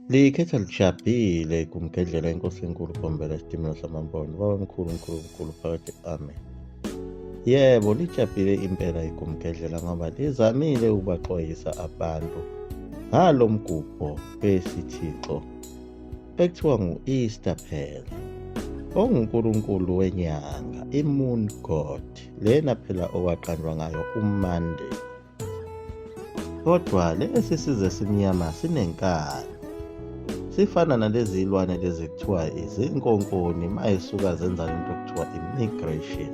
Likhetha lijabhile igumgedlela inkosi enkulu Gombela isitimela samampondo baba mkhulu mkhulu mkhulu phakathi amen. Yebo lijabhile impela igumgedlela ngoba lizamile ukubaxwayisa abantu ngalo mgubho wesithixo ekuthiwa ngu-Easter phela ongunkulunkulu wenyanga i-moon god lena phela okwaqanjwa ngayo uMonday. Kodwa lesi sizwe simnyama sinenkani. Sifana nalezi zilwane lezi kuthiwa izinkonkoni uma isuka zenza lento kuthiwa i-migration.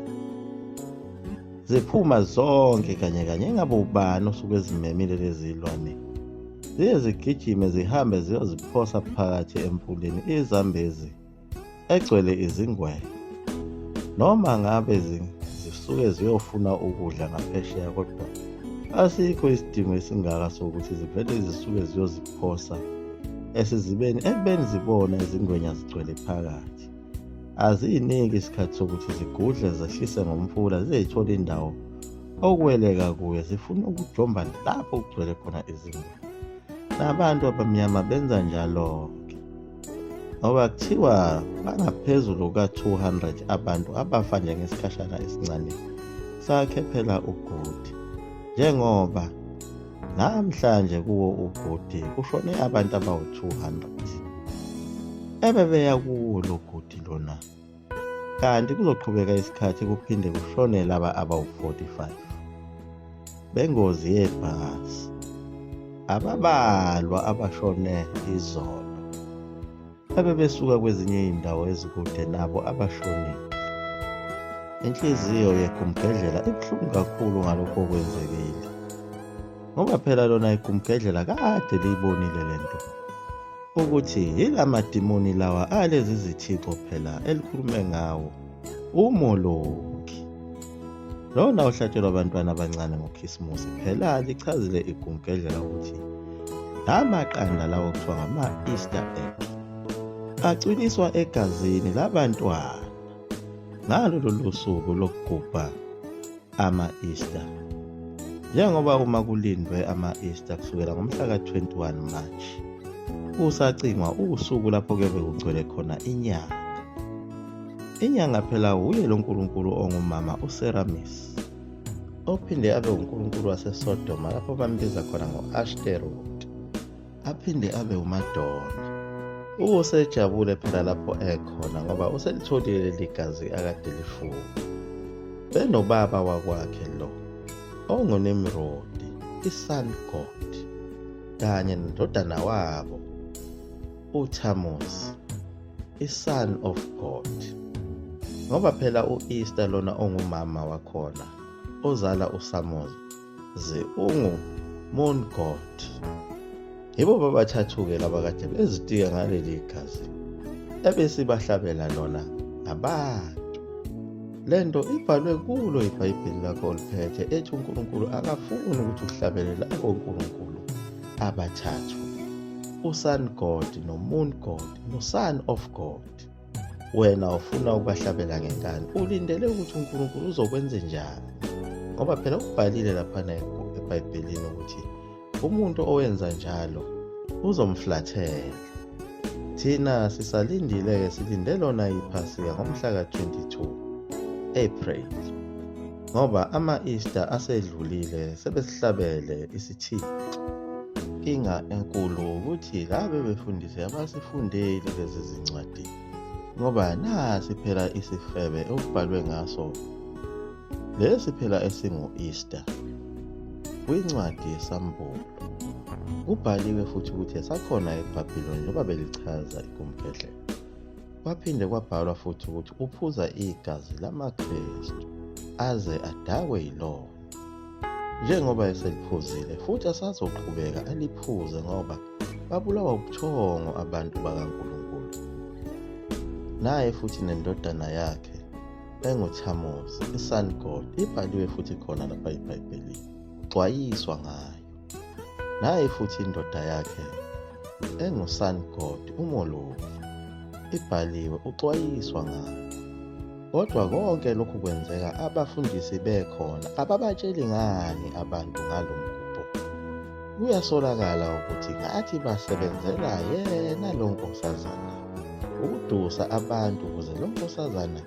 Ziphuma zonke kanye kanye engabe ubani osuke ezimemile lezi zilwane. Ziye zigijime zihambe ziyoziphosa phakathi emfuleni izambezi egcwele izingwenya. Noma ngabe zisuke ziyofuna ukudla ngaphesheya kodwa asikho isidingo esingaka sokuthi zivele zisuke ziyoziphosa esizibeni ekubeni zibona izingwenya zigcwele phakathi. Aziyiniki isikhathi sokuthi zigudle zehlise ngomfula ziyithola indawo okuweleka kuyo zifuna ukujomba lapho kugcwele khona izingwenya. Nabantu abamnyama benza njalo-ke. Ngoba kuthiwa bangaphezulu kuka-200 abantu abafa nje ngesikhashana esincane sakhe phela ugudi njengoba namhlanje kuwo ugudi kushone abantu abawu-200 ebebeya kuwo lo gudi lona kanti kuzoqhubeka isikhathi kuphinde kushone laba abawu-45 bengozi yebhasi ababalwa abashone izolo abebesuka kwezinye izindawo ezikude nabo abashonile. Inhliziyo yegumgedlela ibuhlungu kakhulu ngalokhu okwenzekile ngoba phela lona igumgedlela kade liyibonile le nto ukuthi yilamadimoni lawa alezi zithixo phela elikhulume ngawo uMoloki lona ohlatshelwa abantwana abancane ngoKhisimusi phela lichazile igumgedlela ukuthi la maqanda lawo kuthiwa ngama-Easter egg acwiliswa egazini labantwana ngalo lolu suku lokugubha ama-Easter. Njengoba uma kulindwe ama-Easter kusukela ngomhla ka-21 March, kusacingwa usuku lapho kuyobe kugcwele khona inyanga. Inyanga phela wuye lo nkulunkulu ongumama uSeramis, ophinde abe unkulunkulu waseSodoma lapho bambiza khona ngo-Ashterot. Aphinde abe uMadonna. Usejabule phela lapho ekhona ngoba uselitholile leli gazi akade lifuna. Benobaba wakwakhe lo onguNimrodi, i-sun god, kanye nendodana wabo uThamuzi, i-son of God. Ngoba phela u-Easter lona ongumama wakhona ozala uSamuzi ze ungu moon god. Yibo babathathu-ke laba kade bezitika ngaleli gazi ebesibahlabela lona ngabantu. Le nto ibhalwe kulo iBhayibheli lakho oliphethe ethi uNkulunkulu akafuni ukuthi uhlabele labo nkulunkulu abathathu, uSun God noMoon God noSon of God. Wena ufuna ukubahlabela ngenkani, ulindele ukuthi uNkulunkulu uzokwenze njani? Ngoba phela ubhalile laphana eBhayibhelini ukuthi umuntu owenza njalo uzomflathela. Thina sisalindile-ke, silinde lona iPhasika ngomhla ka-22 April, ngoba ama-Easter asedlulile sebesihlabele isithixo. Inkinga enkulu ukuthi laba befundisi abasifundeli lezi zincwadi ngoba nasi phela isifebe okubhalwe ngaso lesi phela esingu-Easter kwincwadi yeSambulo. Kubhaliwe futhi ukuthi esakhona eBhabhiloni njengoba belichaza igumgedlela. Kwaphinde kwabhalwa futhi ukuthi uphuza igazi lamaKristu aze adakwe yilona. Njengoba eseliphuzile futhi asazoqhubeka aliphuze ngoba babulawa ubuthongo abantu bakaNkulunkulu. Naye futhi nendodana yakhe enguThamuzi, i-Sun God, ibhaliwe futhi khona lapha eBhayibhelini. Xwayiswa ngayo. Naye futhi indoda yakhe enguSun God, uMoloki, ibhaliwe, uxwayiswa ngayo. Kodwa konke lokhu kwenzeka abafundisi bekhona, ababatsheli ngani abantu ngalo mgubho? Kuyasolakala ukuthi ngathi basebenzela yena lo nkosazana ukudusa abantu ukuze lo nkosazana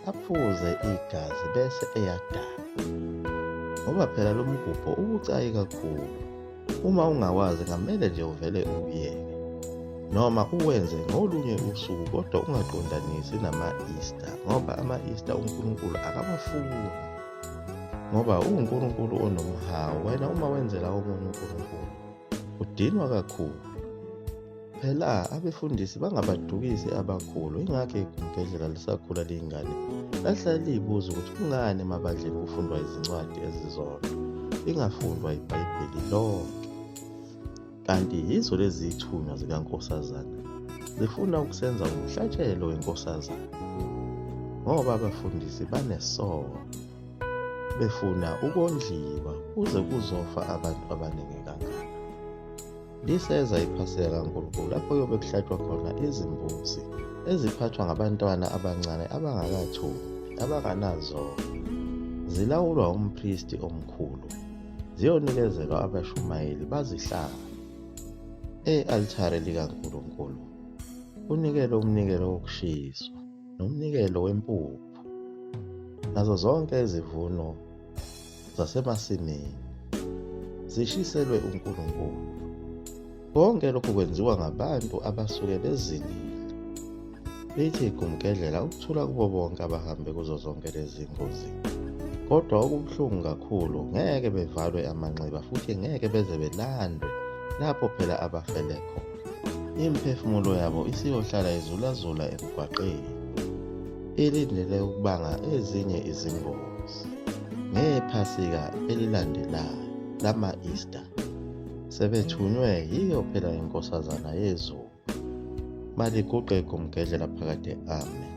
aphuze igazi bese eyadala. Ngoba phela lo mgubho ubucayi kakhulu. Uma ungawazi ngamele nje uvele uwuyeke noma uwenze ngolunye usuku kodwa ungaqondanisi nama-Easter ngoba ama-Easter uNkulunkulu akawafuni ngoba uwuNkulunkulu onomhawu. Wena uma wenzela omunye uNkulunkulu udinwa kakhulu. Phela abefundisi bangabadukisi abakhulu, ingakho igumgedlela lisakhula liyingane lahlala liyibuza ukuthi kungani emabandleni kufundwa izincwadi ezizodwa lingafundwa iBhayibheli lonke. Kanti yizo lezi zithunywa zikaNkosazana zifuna ukusenza umhlatshelo wenkosazana ngoba abafundisi banesono befuna ukondliwa kuze kuzofa abantu abaningi kangaka. Liseza iPhasika kaNkulunkulu lapho kuyobe kuhlatshwa khona izimbuzi eziphathwa ngabantwana abancane abangakathombi, abanganazono. Zilawulwa umpristi omkhulu. Ziyonikezelwa abashumayeli bazihlabe e-altare likaNkulunkulu. Kunikelwe umnikelo wokushiswa nomnikelo wempuphu nazo zonke izivuno zasemasimini zishiselwe uNkulunkulu. Konke lokhu kwenziwa ngabantu abasuke bezilile. Lithi igumgedlela ukuthula kubo bonke abahambe kuzo zonke lezi ngozi. Kodwa okubuhlungu kakhulu ngeke bevalwe amanxeba futhi ngeke beze belandwe lapho phela abafele khona. Imiphefumulo yabo isiyohlala izulazula emgwaqeni ilindele ukubanga ezinye izingozi. NgePhasika elilandelayo lama-Easter sebethunywe yiyo phela inkosazana yezulu. Maliguqe igumgedlela phakade. Amen.